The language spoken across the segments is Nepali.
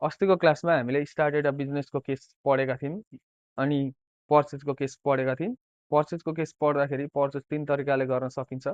अस्तिको क्लासमा हामीले स्टार्टेड अ बिजनेसको केस पढेका थियौँ अनि पर्चेसको केस पढेका थियौँ। पर्चेसको केस पढ्दाखेरि पर्चेस 3 तरिकाले गर्न सकिन्छ,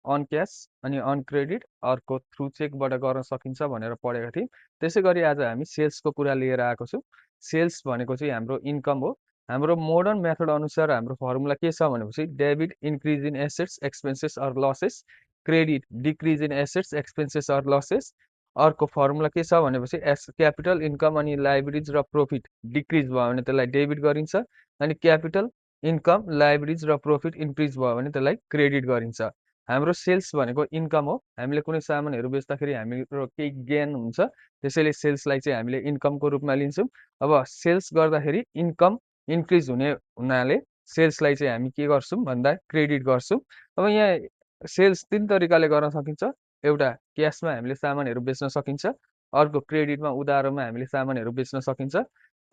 अन क्यास अनि अन क्रेडिट, अर्को थ्रु चेकबाट गर्न सकिन्छ भनेर पढेका थियौँ। त्यसै गरी आज हामी सेल्सको कुरा लिएर आएको छौँ। सेल्स भनेको चाहिँ हाम्रो इन्कम हो। हाम्रो मोडर्न मेथड अनुसार हाम्रो फर्मुला के छ भनेपछि debit increase in assets expenses or losses, credit decrease in assets expenses or losses. अर्को फर्मुला के छ भनेपछि क्यापिटल इन्कम अनि लाइबिलिटिज र प्रफिट डिक्रिज भयो भने त्यसलाई डेबिट गरिन्छ अनि क्यापिटल इन्कम लाइबिलिटिज र प्रफिट इन्क्रिज भयो भने त्यसलाई क्रेडिट गरिन्छ। हाम्रो सेल्स भनेको इन्कम हो। हामीले कुनै सामानहरू बेच्दाखेरि हाम्रो केही गेन हुन्छ, त्यसैले सेल्सलाई चाहिँ हामीले इन्कमको रूपमा लिन्छौँ। अब सेल्स गर्दाखेरि इन्कम इन्क्रिज हुने हुनाले सेल्सलाई चाहिँ हामी के गर्छौँ भन्दा क्रेडिट गर्छौँ। अब यहाँ सेल्स 3 तरिकाले गर्न सकिन्छ। एउटा क्यासमा हामीले सामानहरू बेच्न सकिन्छ, अर्को क्रेडिटमा उधारोमा हामीले सामानहरू बेच्न सकिन्छ,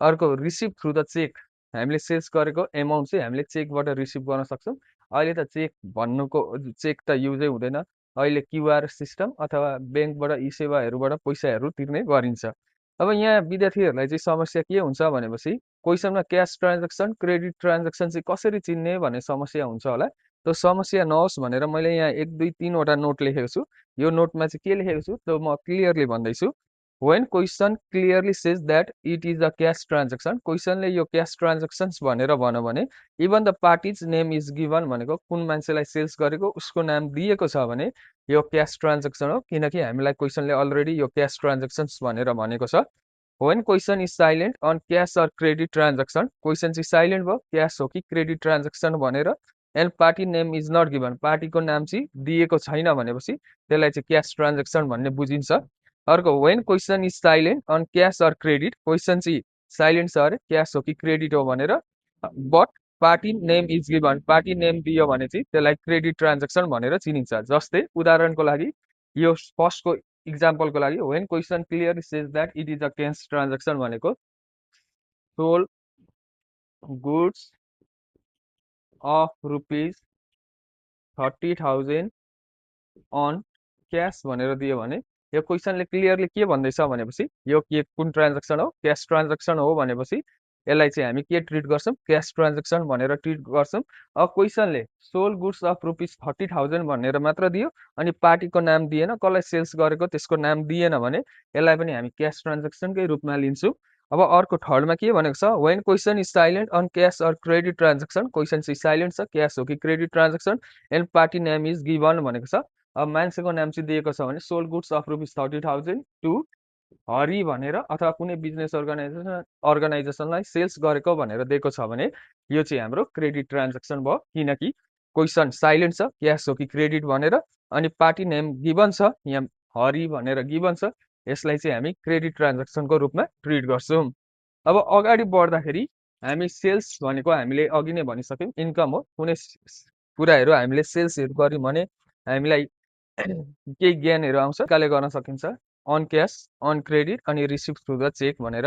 अर्को रिसिभ थ्रु द चेक, हामीले सेल्स गरेको एमाउन्ट चाहिँ हामीले चेकबाट रिसिभ गर्न सक्छौँ। अहिले त चेक भन्नुको चेक त युजै हुँदैन, अहिले क्युआर सिस्टम अथवा ब्याङ्कबाट ई सेवाहरूबाट पैसाहरू तिर्ने गरिन्छ। अब यहाँ विद्यार्थीहरूलाई चाहिँ समस्या के हुन्छ भनेपछि क्वेसनमा क्यास ट्रान्ज्याक्सन क्रेडिट ट्रान्ज्याक्सन चाहिँ कसरी चिन्ने भन्ने समस्या हुन्छ होला। त्यो समस्या नहोस् भनेर मैले यहाँ 1 2 3 वटा नोट लेखेको छु। यो नोटमा चाहिँ के लेखेको छु त्यो म क्लियरली भन्दैछु। When question clearly says that it is a cash transaction, क्वेसनले यो क्यास ट्रान्ज्याक्सन्स भनेर भन्यो भने even the parties name is given भनेको कुन मान्छेलाई सेल्स गरेको उसको नाम दिएको छ भने यो क्यास ट्रान्ज्याक्सन हो, किनकि हामीलाई क्वेसनले अलरेडी यो क्यास ट्रान्ज्याक्सन्स भनेर भनेको छ। When question is silent on cash or credit transaction, question चाहिँ साइलेन्ट भयो, क्यास हो कि क्रेडिट ट्रान्ज्याक्सन भनेर, and party name is not given, पार्टीको नाम चाहिँ दिएको छैन भनेपछि त्यसलाई चाहिँ क्यास ट्रान्ज्याक्सन भन्ने बुझिन्छ। अर्को when question is silent on cash or credit, question चाहिँ साइलेन्ट छ अरे क्यास हो कि क्रेडिट हो भनेर, but party name is given, party name दियो भने चाहिँ त्यसलाई क्रेडिट ट्रान्ज्याक्सन भनेर चिनिन्छ। जस्तै उदाहरणको लागि यो फर्स्टको इक्जाम्पलको लागि when question clearly says that it is a cash transaction भनेको sold goods of ₹30,000 on cash भनेर दियो भने यो क्वेसनले क्लियरली के भन्दैछ भनेपछि यो के कुन ट्रान्ज्याक्सन हो, क्यास ट्रान्ज्याक्सन हो भनेपछि यसलाई चाहिँ हामी के ट्रिट गर्छौँ, क्यास ट्रान्ज्याक्सन भनेर ट्रिट गर्छौँ। अब क्वेसनले सोल्ड गुड्स अफ ₹30,000 भनेर मात्र दियो अनि पार्टीको नाम दिएन, कसलाई सेल्स गरेको त्यसको नाम दिएन भने यसलाई पनि हामी क्यास ट्रान्ज्याक्सनकै रूपमा लिन्छौँ। अब अर्को थर्डमा के भनेको छ, when question is silent on cash or credit transaction, question चाहिँ साइलेन्ट छ, क्यास हो कि credit transaction, and party name is given भनेको छ। अब मान्छेको नाम चाहिँ दिएको छ भने sold goods of ₹30,000 to Hari भनेर अथवा कुनै बिजनेस अर्गनाइजेसनलाई सेल्स गरेको भनेर दिएको छ भने यो चाहिँ हाम्रो क्रेडिट ट्रान्ज्याक्सन भयो, किनकि क्वेसन साइलेन्ट छ, क्यास हो कि क्रेडिट भनेर, अनि पार्टी नेम गिभन छ, यहाँ हरि भनेर गिभन छ, यसलाई चाहिँ हामी क्रेडिट ट्रान्ज्याक्सनको रूपमा ट्रिट गर्छौँ। अब अगाडि बढ्दाखेरि हामी सेल्स भनेको हामीले अघि नै भनिसक्यौँ इन्कम हो। कुनै कुराहरू हामीले सेल्सहरू गऱ्यौँ भने हामीलाई केही ज्ञानहरू आउँछ, काले गर्न सकिन्छ अन क्यास अन क्रेडिट अनि रिसिभ थ्रु द चेक भनेर।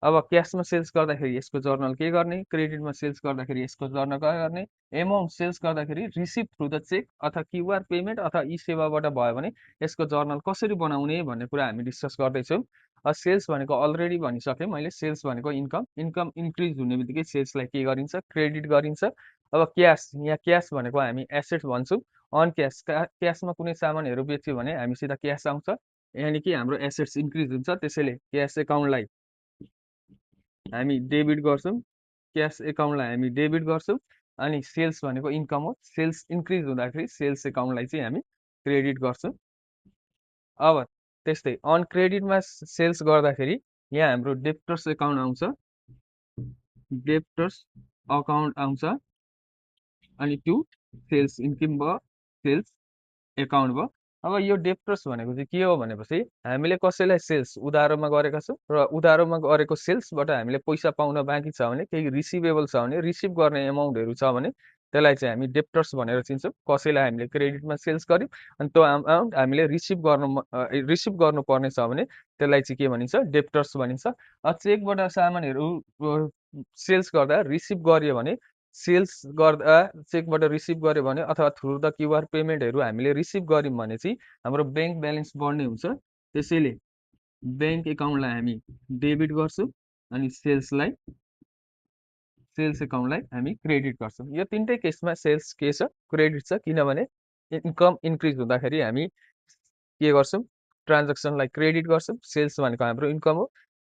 अब क्यासमा सेल्स गर्दाखेरि यसको जर्नल के गर्ने, क्रेडिटमा सेल्स गर्दाखेरि यसको जर्नल के गर्ने, एमाउन्ट सेल्स गर्दाखेरि रिसिभ थ्रु द चेक अथवा क्युआर पेमेन्ट अथवा ई सेवाबाट भयो भने यसको जर्नल कसरी बनाउने भन्ने कुरा हामी डिस्कस गर्दैछौँ। सेल्स भनेको अलरेडी भनिसकेँ मैले, सेल्स भनेको इन्कम, इन्कम इन्क्रिज हुने बित्तिकै सेल्सलाई के गरिन्छ, क्रेडिट गरिन्छ। अब क्यास, यहाँ क्यास भनेको हामी एसेट्स भन्छौँ। अन क्यास, क्यासमा कुनै सामानहरू बेच्यो भने हामीसित क्यास आउँछ, यानि कि हाम्रो एसेट्स इन्क्रिज हुन्छ, त्यसैले क्यास एकाउन्टलाई हामी डेबिट गर्छौँ, क्यास एकाउन्टलाई हामी डेबिट गर्छौँ। अनि सेल्स भनेको इन्कम हो, सेल्स इन्क्रिज हुँदाखेरि सेल्स एकाउन्टलाई चाहिँ हामी क्रेडिट गर्छौँ। अब त्यस्तै अन क्रेडिटमा सेल्स गर्दाखेरि यहाँ हाम्रो डेप्टर्स एकाउन्ट आउँछ, डेप्टर्स अकाउन्ट आउँछ, अनि टु सेल्स इन्कम भयो, सेल्स एकाउन्ट भयो। अब यो डेप्टर्स भनेको चाहिँ के हो भनेपछि हामीले कसैलाई सेल्स उधारोमा गरेका छौँ र उधारोमा गरेको सेल्सबाट हामीले पैसा पाउन बाँकी छ भने, केही रिसिभेबल छ भने, रिसिभ गर्ने एमाउन्टहरू छ भने त्यसलाई चाहिँ हामी डेप्टर्स भनेर चिन्छौँ। कसैलाई हामीले क्रेडिटमा सेल्स गर्यौँ अनि त्यो अमाउन्ट हामीले रिसिभ गर्नुपर्ने छ भने त्यसलाई चाहिँ के भनिन्छ, डेप्टर्स भनिन्छ। चेकबाट सामानहरू सेल्स गर्दा रिसिभ गर्यो भने, सेल्स गर्दा चेकबाट रिसिभ गर्यो भने अथवा थ्रु द क्युआर पेमेन्टहरू हामीले रिसिभ गर्यौँ भने चाहिँ हाम्रो ब्याङ्क ब्यालेन्स बढ्ने हुन्छ। त्यसैले ब्याङ्क एकाउन्टलाई हामी डेबिट गर्छौँ अनि सेल्स एकाउन्टलाई हामी क्रेडिट गर्छौँ। यो तिनटै केसमा सेल्स के छ, क्रेडिट छ, किनभने इन्कम इन्क्रिज हुँदाखेरि हामी के गर्छौँ, ट्रान्जेक्सनलाई क्रेडिट गर्छौँ। सेल्स भनेको हाम्रो इन्कम हो।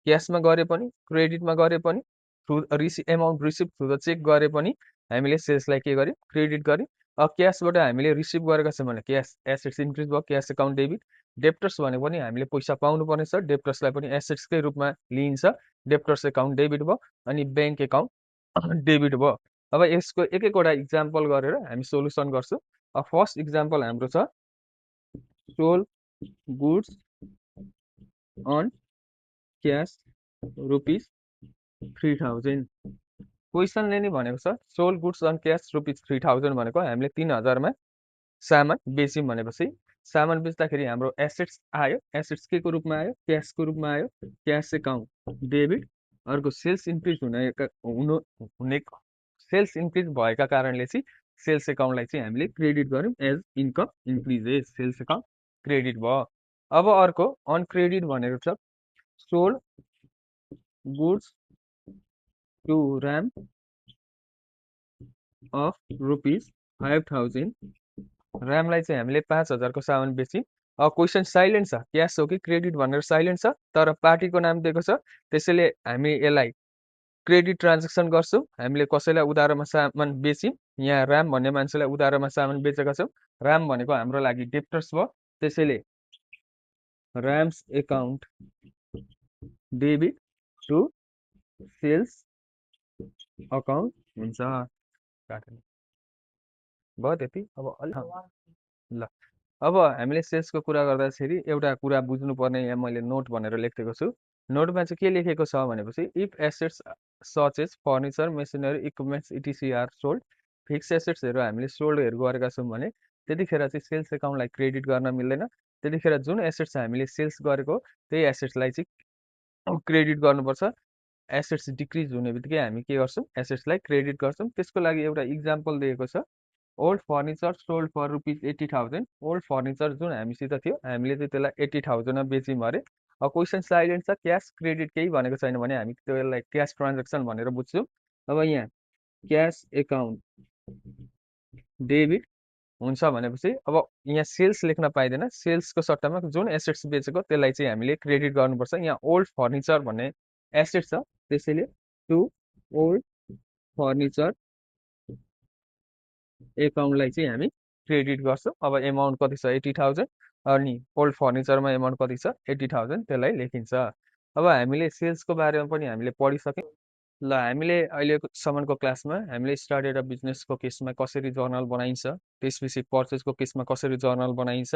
क्यासमा गरे पनि क्रेडिटमा गरे पनि through amount receive through the cheque गरे पनि हामीले सेल्सलाई के गर्यौँ, क्रेडिट गर्यौँ। क्यासबाट हामीले रिसिभ गरेका छौँ भने क्यास एसेट्स इन्क्रिज भयो, क्यास एकाउन्ट डेबिट। डेप्टर्स भनेको पनि हामीले पैसा पाउनु पर्ने छ, डेप्टर्सलाई पनि एसेट्सकै रूपमा लिइन्छ, डेप्टर्स एकाउन्ट डेबिट भयो अनि ब्याङ्क एकाउन्ट डेबिट भयो। अब यसको एक एकवटा इक्जाम्पल गरेर हामी सोल्युसन गर्छौँ। फर्स्ट इक्जाम्पल हाम्रो छ सोल्ड गुड्स अन क्यास ₹3000। क्वेसनले नि भनेको छ सोल्ड गुड्स अन क्यास ₹3000 भनेको हामीले 3000 मा सामान बेच्यौँ भनेपछि सामान बेच्दाखेरि हाम्रो एसेट्स आयो। एसेट्स के को रूपमा आयो, क्यासको रूपमा आयो, क्यास एकाउन्ट डेबिट। अर्को सेल्स इन्क्रिज सेल्स इन्क्रिज भएका कारणले चाहिँ सेल्स एकाउन्टलाई चाहिँ हामीले क्रेडिट गर्यौँ as income increases, sales account credit भयो। अब अर्को अनक्रेडिट भनेको छ sold goods to Ram of ₹5000। र्यामलाई चाहिँ हामीले 5000 को सामान बेच्यौँ। क्वेसन साइलेन्ट छ, क्यास हो कि क्रेडिट भनेर साइलेन्ट छ, तर पार्टीको नाम दिएको छ, त्यसैले हामी यसलाई क्रेडिट ट्रान्जेक्सन गर्छौँ। हामीले कसैलाई उधारोमा सामान बेच्यौँ, यहाँ र्याम भन्ने मान्छेलाई उधारोमा सामान बेचेका छौँ। र्याम भनेको हाम्रो लागि डेप्टर्स भयो, त्यसैले Ram's account debit to sales account हुन्छ। भयो त्यति। अब ल अब हामीले सेल्सको कुरा गर्दाखेरि एउटा कुरा बुझ्नुपर्ने, यहाँ मैले नोट भनेर लेखेको छु। नोटमा चाहिँ के लेखेको छ भनेपछि if assets such as furniture, machinery, equipments etc are sold, fix एसेट्सहरू हामीले सोल्डहरू गरेका छौँ भने त्यतिखेर चाहिँ सेल्स एकाउन्टलाई क्रेडिट गर्न मिल्दैन। त्यतिखेर जुन एसेट्स हामीले सेल्स गरेको त्यही एसेट्सलाई चाहिँ क्रेडिट गर्नुपर्छ। एसेट्स डिक्रिज हुने बित्तिकै हामी के गर्छौँ, एसेट्सलाई क्रेडिट गर्छौँ। त्यसको लागि एउटा इक्जाम्पल दिएको छ old furniture sold for ₹80,000। Old furniture जुन हामीसित थियो हामीले चाहिँ त्यसलाई 80,000 मा बेच्यौँ अरे। अब क्वेसन साइलेन्ट छ, क्यास क्रेडिट केही भनेको छैन भने हामी त्यसलाई क्यास ट्रान्जेक्सन भनेर बुझ्छौँ। अब यहाँ क्यास एकाउन्ट डेबिट हुन्छ भनेपछि अब यहाँ सेल्स लेख्न पाइँदैन, सेल्सको सट्टामा जुन एसेट्स बेचेको त्यसलाई चाहिँ हामीले क्रेडिट गर्नुपर्छ। यहाँ ओल्ड फर्निचर भन्ने एसेट छ, त्यसैले टु ओल्ड फर्निचर एकाउन्टलाई चाहिँ हामी क्रेडिट गर्छौँ। अब एमाउन्ट कति छ 80,000 अनि ओल्ड फर्निचरमा एमाउन्ट कति छ 80,000, त्यसलाई लेखिन्छ। अब हामीले सेल्सको बारेमा पनि हामीले पढिसक्यौँ। ल हामीले अहिलेसम्मको क्लासमा हामीले स्टार्टेड अ बिजनेसको केसमा कसरी जर्नल बनाइन्छ, त्यसपछि पर्चेसको केसमा कसरी जर्नल बनाइन्छ,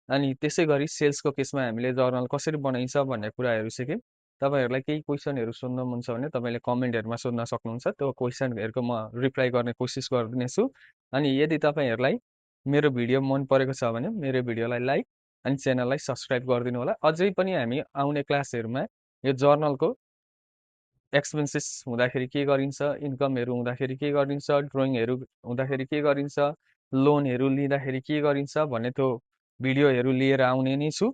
अनि त्यसै गरी सेल्सको केसमा हामीले जर्नल कसरी बनाइन्छ भन्ने कुराहरू सिक्यौँ। तपाईँहरूलाई केही क्वेसनहरू सोध्न मन छ भने तपाईँले कमेन्टहरूमा सोध्न सक्नुहुन्छ, त्यो क्वेसनहरूको म रिप्लाई गर्ने कोसिस गर्नेछु। अनि यदि तपाईँहरूलाई मेरो भिडियो मन परेको छ भने मेरो भिडियोलाई लाइक अनि च्यानललाई सब्सक्राइब गरिदिनु होला। अझै पनि हामी आउने क्लासहरूमा यो जर्नलको एक्सपेन्सेस हुँदाखेरि के गरिन्छ, इन्कमहरू हुँदाखेरि के गरिन्छ, ड्रइङहरू हुँदाखेरि के गरिन्छ, लोनहरू लिँदाखेरि के गरिन्छ भन्ने त्यो भिडियोहरू लिएर आउने नै छु।